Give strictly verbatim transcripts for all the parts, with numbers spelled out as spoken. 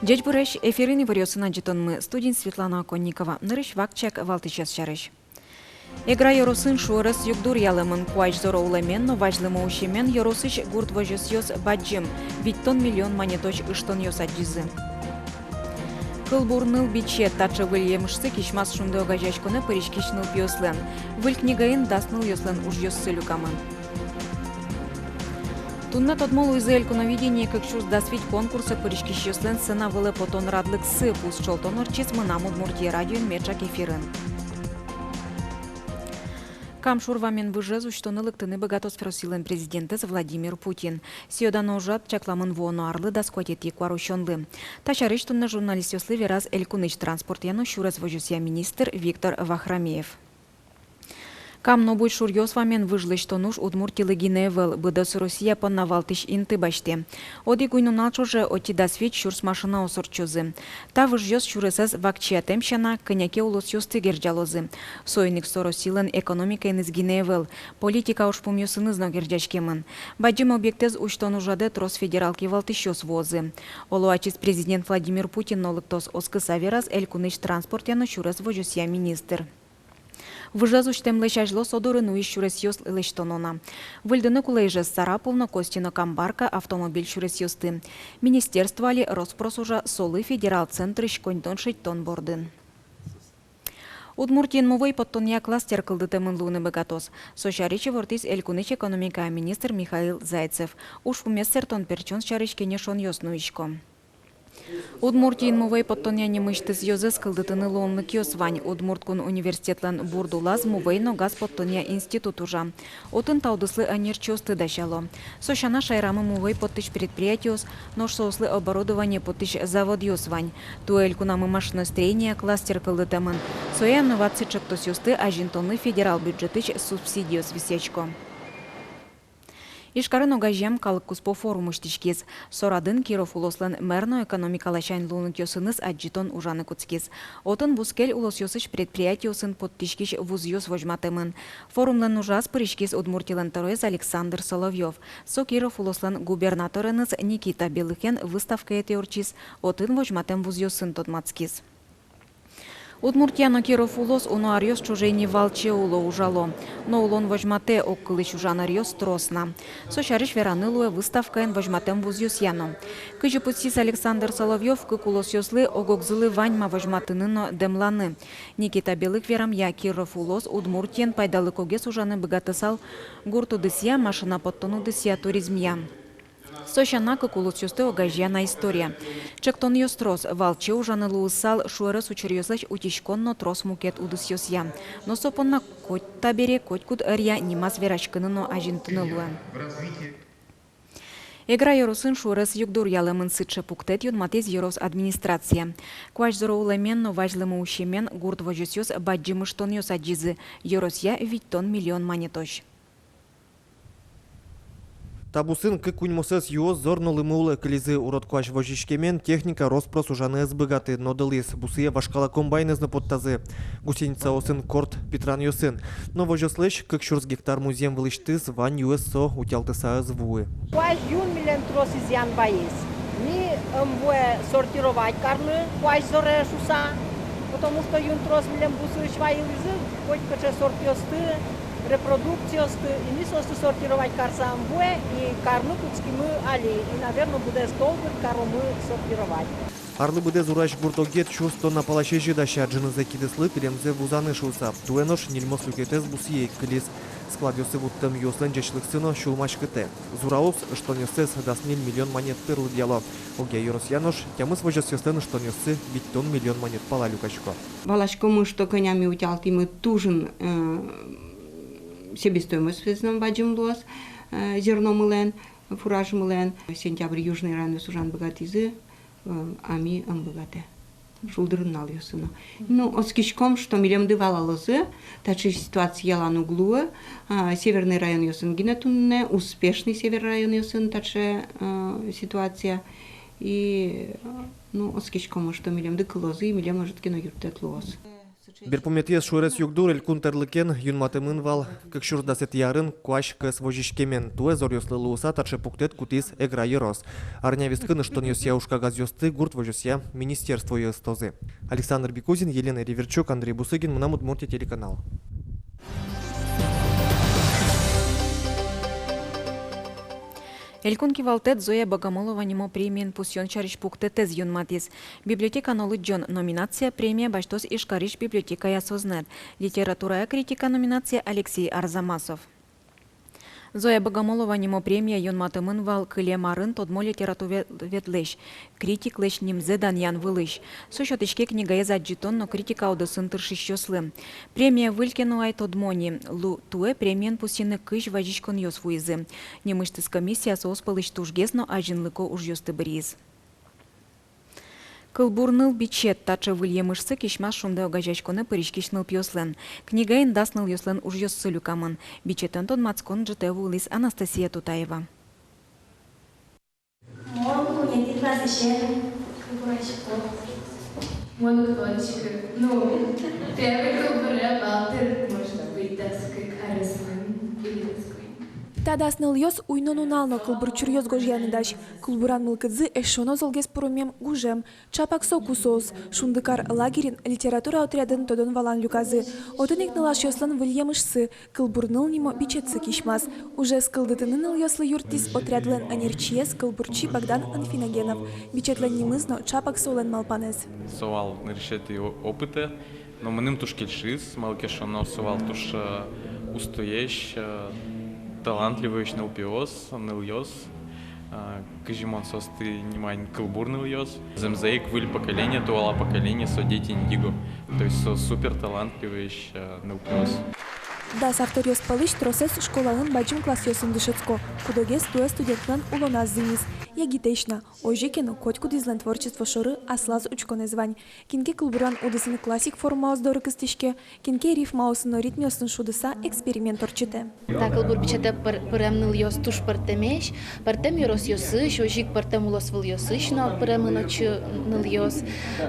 Ӟечбуресь! Эфирын «Иворъёс» но ӝытонмы, студиын Светлана Оконникова. Нырысь вакчияк валтӥсез сярысь. Эгра ёросын шуэрес югдур ялэмын. Куазь зоро улэмен но вазьлымо усемен ёросысь гурт возёсъёс бадӟым, витьтон миллион манетозь ыштонъёс адӟизы. Кылбур ныл биче. Таӵе выль емышсы кисьмаз «Шунды» огазеяськонэ пыриськись нылпиослэн. Выль книгаын дас нылъёслэн ужъёссы люкамын. Туннэ тодмо луизы «Элькуновидение кык сюрс дас вить» конкурсэ пыриськисьёслэн сцена вылэ потон радлыксы. Пус чолтон ортчиз «Мынам Удмуртие» радиоын меӵак эфирын. Кам шур вамен выжез усьтыны лыктыны быгатоз Россилэн президентэз Владимир Путин. Сӥё-дано ужрад чакламын вуоно арлы дас куатетӥ куарусёнлы. Та сярысь туннэ журналистъёслы вераз элькунысь транспортъя но сюрес возёсъя министр Виктор Вахромеев. Кам но Буй шуръёс вамен выж лэсьтон уж Удмуртилы гинэ ӧвӧл, быдэс Россия понна валтӥсь инты басьтэ. Одӥг уй-нунал ӵоже отӥ дас вить сюрс машинаос ортчозы. Та выжъёс сюресэз вакчиятэм сяна кӧня ке улосъёсты герӟалозы. Соин ик со Россилэн экономикаеныз гинэ ӧвӧл, политика ужпумъёсыныз но герӟаськемын. Бадӟым объектэз усьтон ужрадэ трос федерал кивалтӥсьёс вуозы. Оло, ачиз президент Владимир Путин но лыктоз, оскыса вераз элькунысь транспортъя но сюрес возёсъя министр. Выжез усьтэмлэсь азьло со доры нуись сюресъёс лэсьтоно на. Выльдыны кулэ Ижевск, Сарапул но Костино-Камбарка автомобиль сюресъёсты. Министерство али рос-прос ужа солы федерал центрысь коньдон шедьтон бордын. Удмуртиын мувӧй поттонъя кластер кылдытэмын луыны быгатоз. Со сярысь ивортӥз элькунысь экономикая министр Михаил Зайцев. Ужпумез сэртон-пертчон сярысь кенешонъёс нуисько. Удмуртиын мувӧй поттонъя нимысьтыз ёзэз кылдытыны луонлыкъёс вань. Удмурт кун университетлэн бурд улаз мувӧй но газ поттонъя институт ужа. Отын та удыслы ӧнерчиосты дасяло. Со сяна, шаерамы мувӧй поттӥсь предприятиос, нош соослы оборудование поттӥсь заводъёс вань. Туэ элькунамы машиностроения кластер кылдытэмын. Сое инноваци ӵектосъёсты азинтонлы федерал бюджетысь субсидиос висъясько. Ижкарын огазеям калык куспо форум усьтӥськиз. Со радын Киров улослэн мер но экономика ласянь луонлыкъёсыныз адӟытон ужаны кутскиз. Отын бускель улосъёсысь предприятиосын поттӥськись вузъёс возьматэмын. Форумлэн ужаз пыриськиз Удмуртилэн тӧроез Александр Соловьёв. Со Киров улослэн губернатореныз Никита Белыхен выставкаетӥ ортчиз, отын возьматэм вузъёсын тодматскиз. Удмуртия но Киров улос уно аръёс ӵоже ини валче уло, ужало. Но улон возьматэ, огкылысь ужан аръёс трос на. Со сярысь вераны луэ выставкаын возьматэм вузъёсъя но. Кызьы пусйиз Александр Соловьёв, кык улосъёслы ог-огзылы вань ма возьматыны но дэмланы. Никита Белых верамъя, Киров улос Удмуртиен пайдалыкогес ужаны быгатысал гурт удысъя, машина поттон удысъя, туризмъя. Со сяна, кык улосъёсты огазея на история. Ӵектонъёс трос, валче ужаны луысал шуэрес учыръёслэсь утиськон но трос мукет удысъёсъя. Но со понна коть табере, котькуд ӧръя нимаз вераськыны но азинтыны луэ. Эгра ёросын шуэрес югдур ялэмын. Сыӵе пуктэт юнматӥз ёрос администрация. Куазь зоро улэмен но вазьлымо усемен гурт возёсъёс бадӟым ыштонъёс адӟизы, ёросъя витьтон миллион манетозь. Та бусын кык куиньмосэз юос зор но лымы улэ кылизы. Урод куазь возиськемен, техника рос-прос ужаны ӧз быгаты, но дылӥз. Бусые вашкала комбайнэз но поттазы гусеницаосын, корт питранъёсын. Но возёслэсь кык сюрс гектар музъем вылысьтыз вань юэз со утялтыса ӧз вуы. Куазь юн милем трос изъян вайиз. Ми ӧм вуэ сортировать карны куазь зоре шуыса, потому что юн трос милем бусыысь вайылӥзы, котькыӵе сортъёсты, репродукциосты, и ми соосты сортировать карыса ӧм вуэ, и карны кутскимы али, и, наверно, быдэс толбыт каромы сортировать. Арлы быдэ Зурась гуртогет сюрс тонна пала сезьы дася, ӝынызэ кидыслы, пилемзэ вузаны шуыса. Туэ нош ньыльмос люкетэз бусые ик кылиз. Складъёсы вуттэм юослэн ӟечлыксы но сюлмаськытэ. Зураос ыштонъёссэс дас ньыль миллион манет тыр лыдъяло. Огъя ёросъя нош тямыс возёсъёслэн ыштонъёссы витьтон миллион манет пала люкасько. Валаськомы, что кӧня ми утялтӥмы, тужын, э, себестоимость весь но бадӟым луоз, э, зерномылэн, фуражмылэн. Сентябрь южный районъёс ужаны быгатӥзы, э, а ми ӧм быгатэ. Шулдыр нуналъёсы но. Ну, оскиськом, что милемды валалозы, таӵе ситуация ялан уг луы, а, северный районъёсын гинэ туннэ, успешный север районъёсын таӵе, э, ситуация. И, ну, оскиськом, что милемды кылозы, и милем ӧжыт ке но юрттэт луоз. Берпуметӥез шуэрес югдур элькун тӧрлыкен юнматэмын вал кык сюрс дасэтӥ арын куазь кӧс возиськемен. Туэ зоръёслы луыса таӵе пуктэт кутӥз Эгра ёрос. Арня вискын ыштонъёсъя ужкагазъёсты гурт возёсъя министерствое ыстозы. Александр Бекузин, Елена Реверчук, Андрей Бусыгин, «Мынам Удмуртие» телеканал. Элькун кивалтэт Зоя Богомолова нимо премиен пусъён сярысь пуктэтэз юнматӥз. «Библиотека но лыдӟон» номинацияя премия басьтоз Ижкарысь библиотекая сӧзнэт, литературая критика номинацияя Алексей Арзамасов. Зоя Богомолова нимо премия юнматэмын вал кылем арын тодмо литературоведлэсь, критиклэсь нимзэ данъян вылысь. Со сётӥське книгаез адӟытон но критика удысын тыршисьёслы. Премия выль ке но, ай тодмо ни, лу-, туэ премиен пусйыны кызь вазиськонъёс вуизы. Нимысьтыз комиссия соос пӧлысь тужгес но азинлыко ужъёсты быръиз. «Кылбур ныл» бичет — таӵе выль емышсы кисьмаз «Шунды» огазеяськонэ пыриськись нылпиослэн. Книгаын дас нылъёслэн ужъёссы люкамын. Бичетэн тодматскон ӝытэ вуылӥз Анастасия Тутаева. Мон куинетӥ классысен кылбурасько. Мон тодӥсько, ну, первый кылбуре вал дыр, может быть, дас кык ареслэн или дас куинь. Та дас нылъёс уй но нунал но кылбур чуръёс гожъяны дась. Кылбуран мылкыдзы эшшо но золгес пуромем гужем. Чапак соку соос Шундыкар лагерьын литература отрядын тодон-валан люказы. Отын ик нылашъёслэн выль емышсы, «Кылбур ныл» нимо бичетсы кисьмаз. Ужез кылдытыны нылъёслы юрттӥз отрядлэн ӧнерчиез, кылбурчи Богдан Анфиногенов. Бичетлэн нимыз но чапак солэн малпанэз. Со вал нырысетӥ о-, опытэ, но мыным туж кельшиз, малы ке шуоно, со вал туж, э, устоесь, э, талантливоесь нылпиос, нылъёс. А, кызьы мон соосты нимай, «Кылбур нылъёс». Зэмзэ ик выль поколение, туала поколение, со дети индиго. То есть со супер талантливоесь, э, нылпиос. Дас авторъёс пӧлысь тросэз школаын бадӟым классъёсын дышетско, кудогез туэ студентлэн улоназ зӥмиз. Егитэсь на, озьы ке но, котькудӥзлэн творчество шоры аслаз учконэз вань. Кин ке кылбуран удысын классик формаос доры кыстӥське, кин ке рифмаосын но ритмъёсын шудыса эксперимент ортчытэ. Та кылбур бичетэ пыр-, пырем нылъёс туж пӧртэмесь, пӧртэм ёросъёсысь, озьы ик пӧртэм улосвылъёсысь но пыремын отчы нылъёс.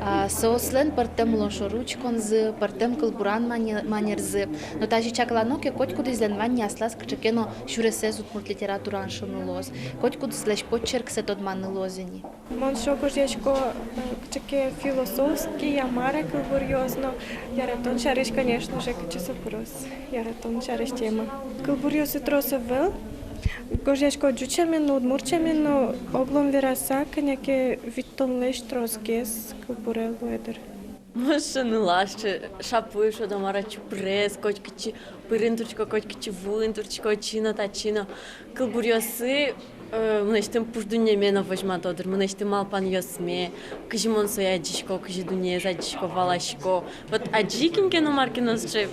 А, соослэн пӧртэм улон шоры учконзы, пӧртэм кылбуран мане-, манерзы. Но тазьы чаклано ке, котькудӥзлэн вань ни аслаз кыӵе ке но сюресэз удмурт литератураын, шуыны луоз. Котькудӥзлэсь почерксэ тодманы луоз ини. Мон шо гожъясько, э, кыӵе ке философский, я мар-а, кылбуръёс, но яратон сярысь, конечно же, кыӵе со пыроз, яратон сярысь тема. Кылбуръёсы трос ӧвӧл, гожъясько ӟуч сямен но, удмурт сямен но, оглом вераса, кӧня ке витьтонлэсь тросгес кылбуре луэ дыр. Мон шо нылаш, шо-, шапуй, шуод-а, мар-а, чупрес, котькытчы пырын туртӥсько, котькытчы вуын туртӥсько, отчы но, татчы но. Кылбуръёсы, э, мынэсьтым пуш дуннеме но возьмато дыр, мынэсьтым малпанъёсме, кызьы мон сое адӟисько, кызьы дуннеез адӟисько, валасько. Вот адӟи кин ке но мар ке но сыӵе,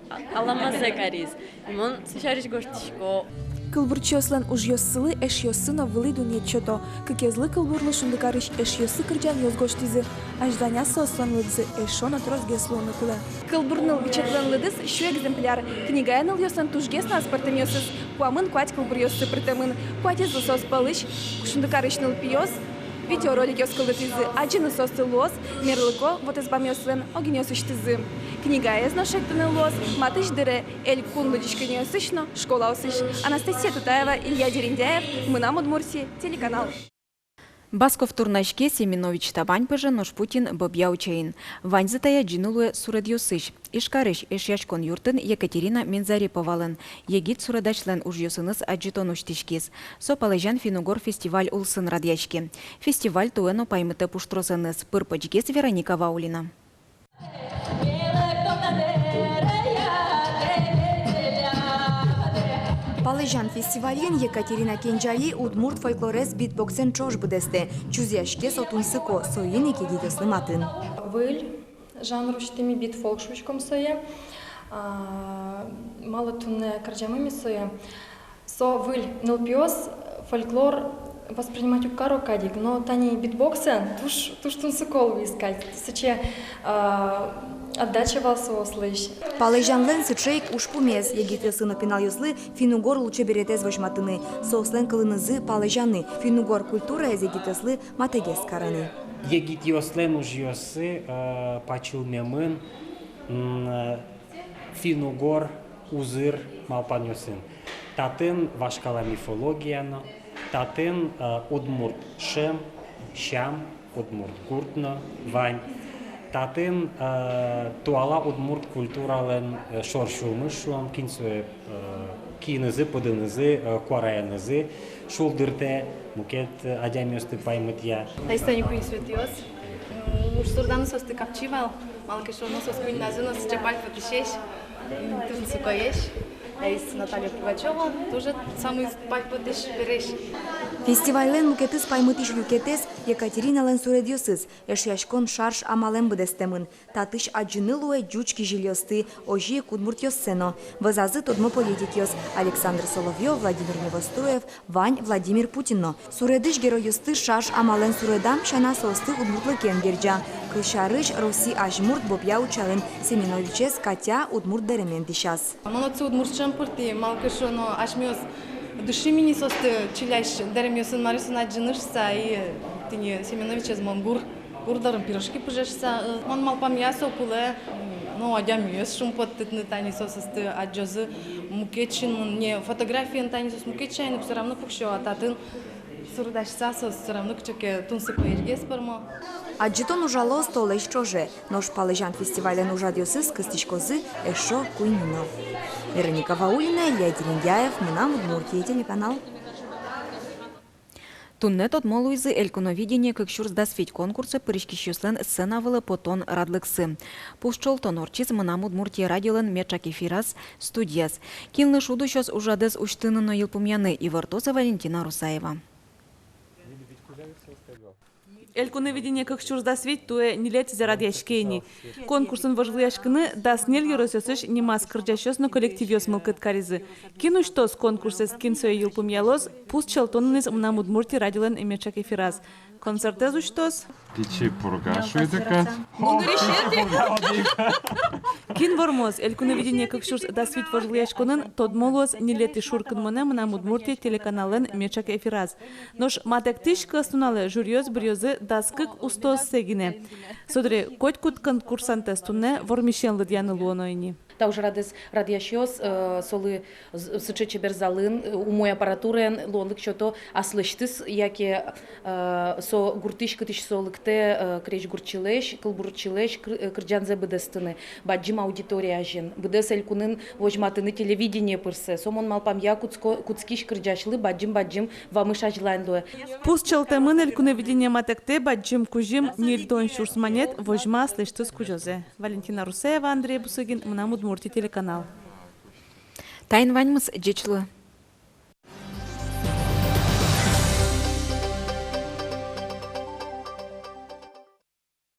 а-, аламазэ кариз. Мон со сярысь гожтӥсько. Кылбурчиослэн ужъёссылы эшъёссы но вылӥ дунъет сёто. Кыкезлы кылбурлы Шундыкарысь эшъёссы кырӟанъёс гожтӥзы. Азьланяз соослэн лыдзы эшшо но тросгес луыны кулэ. «Кылбур ныл» бичетлэн лыдыз сю экземпляр. Книгае нылъёслэн тужгес но аспӧртэмъёсыз. Куамын куать кылбуръёссы пыртэмын. Куатезлы соос пӧлысь Шундыкарысь нылпиос видеороликъёс кылдытӥзы. Адӟыны соосты луоз мерлыко вотэсбамъёслэн огинъёсысьтызы. Книгаез но шедьтыны луоз матысь дыре элькун лыдӟиськонниосысь но школаосысь. Анастасия Тутаева, Илья Дерендяев, «Мынам Удмуртие» телеканал. Басков турнаське, Семенович табань пыже, нош Путин бӧбъя учейын. Ваньзэ тае адӟыны луэ суредъёсысь. Ижкарысь Эшъяськон юртын Екатерина Мензареповалэн, егит суредасьлэн, ужъёсыныз адӟытон усьтӥськиз. Со палэзян финн-угор фестиваль улсын радъяське. Фестиваль туэ но паймытэ пуштросэныз. Пыр-почгес Вероника Ваулина. Палэзян фестивальын Екатерина Кенӟали удмурт фольклорез битбоксэн ӵош быдэстэ. Чузъяське со тунсыко, соин ик егитъёслы матын. Выль жанр усьтӥмы, битфолк шуиськом сое. А, малы туннэ кырӟамы ми сое? Со выль, нылпиос фольклор воспринимать уг каро кадь ик, но тани битбоксэн туж, туж тунсыко луиз кадь. Сыӵе, а, отдача вал соослэсь. Палэзянлэн сыӵе ик ужпумез: егитъёслы но пиналъёслы финн-угор лулчеберетэз возьматыны, соослэн кылынызы палэзяны, финн-угор культураез егитъёслы матэгес карыны. Егитъёслэн ужъёссы, э, пачылмемын, м, э, финн-угор узыр малпанъёсын. Татын вашкала мифология но, татын, э, удмурт шӧм, сям, удмурт гурт но вань. Татын, э, туала удмурт культуралэн, э, шор сюлмыз, шуом, кин сое, э, киынызы, пыдынызы, э, куараенызы шулдыртэ, мукет, э, адямиосты паймытъя. Таиз тани куинь Светӥос. М, уж суреданы соосты капчи вал, малы ке шуоно соос куиньназы но сыӵе пальпотӥсесь, м, тунсыкоесь. Таиз Наталья Пугачёва, тоже самой пальпотӥсь бересь. Фестивальлэн мукетыз паймытӥсь люкетэз — Екатериналэн суредъёсыз. Эшъяськон шарж амалэн быдэстэмын. Татысь адӟыны луэ ӟуч кизилиосты, озьы ик удмуртъёссэ но. Вӧзазы тодмо политикъёс: Александр Соловьёв, Владимир Невоструев, вань Владимир Путин но. Суредысь геройёсты шарж амалэн суредам сяна соосты удмуртлыкен герӟа. Кылсярысь, Росси азьмурт Бобъя Учалэн Семёновичез Катя удмурт дэремен дӥсяз. Мон отчы удмурт шӧм пыртӥ, малы ке шуоно асьмеос дышим ини соосты чилясь дэремъёсын, маръёсын адӟыны шуса, и тӥни Семёновичез мон гур, гур дорын пирожки пыже шуса. Мон малпамъя, со кулэ, но адямиез шумпоттытыны. Тани соосты адӟозы мукет синмын, не фотографиен, тани соос мукет сямен но всё равно пуксё, а татын суредасьса соос всё равно кыӵе ке тунсыкоесь гес пӧрмо. Адӟытон ужалоз толэзь ӵоже, нош палэзян фестивальлэн ужрадъёсыз кыстӥськозы эшшо куинь но. Вероника Ваулина, Илья Дерендяев, «Мынам Удмуртие» телеканал. Туннэ тодмо луизы «Элькуновидение кык сюрс дас вить» конкурсэ пыриськисьёслэн сцена вылэ потон радлыксы. Пусчӧлтон ортчиз «Мынам Удмуртие» радиолэн меӵак эфираз, студияз. Кинлы шуд усёз ужрадэз усьтыны но йылпумъяны, ивортоз Валентина Русаева. «Элькуновидение кык сюрс дас вить» туэ ньылетӥзэ радъяське ини. Конкурсын вожвылъяськыны дас ньыль ёросъёсысь нимаз кырӟасьёс но коллективъёс мылкыд каризы. Кин усьтоз конкурсэз, кин сое йылпумъялоз, пусчӧлтонэныз «Мынам Удмуртие» радиолэн меӵак эфираз. Концертэз усьтоз Пичи Пурга, шуиды кадь. Кин вормоз? «Элькуновидение кык сюрс дас вить» вожвылъяськонын тодмо луоз ньылетӥ шуркынмонэ «Мынам Удмуртие» телеканаллэн меӵак эфираз. Нош матэктӥсь кӧснуналэ жюриос быръёзы дас кык устооссэ гинэ. Со дыре котькуд конкурсантэз туннэ вормисен лыдъяны луоно ини. Та ужрадэз радъясьёс, э, солы з-, сыӵе чебер залын, э, умой аппаратураен луонлык сёто аслэсьтыз, яке, э, со гуртысь, кытысь со лыктэ, э, крезьгурчилэсь, кылбурчилэсь кыр-, э, кырӟанзэ быдэстыны бадӟым аудитория азьын. Быдэс элькунын возьматыны телевидение пырсэ. Со, мон малпамъя, кутско-, кутскись кырӟасьлы бадӟым-бадӟым вамыш азьлань луэ. Пусчӧлтэмын «Элькуновидение» матэктэ бадӟым кузьым, ньыльдон сюрс манет, возьма аслэсьтыз кузёзэ. Валентина Русаева, Андрей Бусыгин, «Мынам Удмуртие» телеканал. Таин ваньмыз, ӟеч луэ.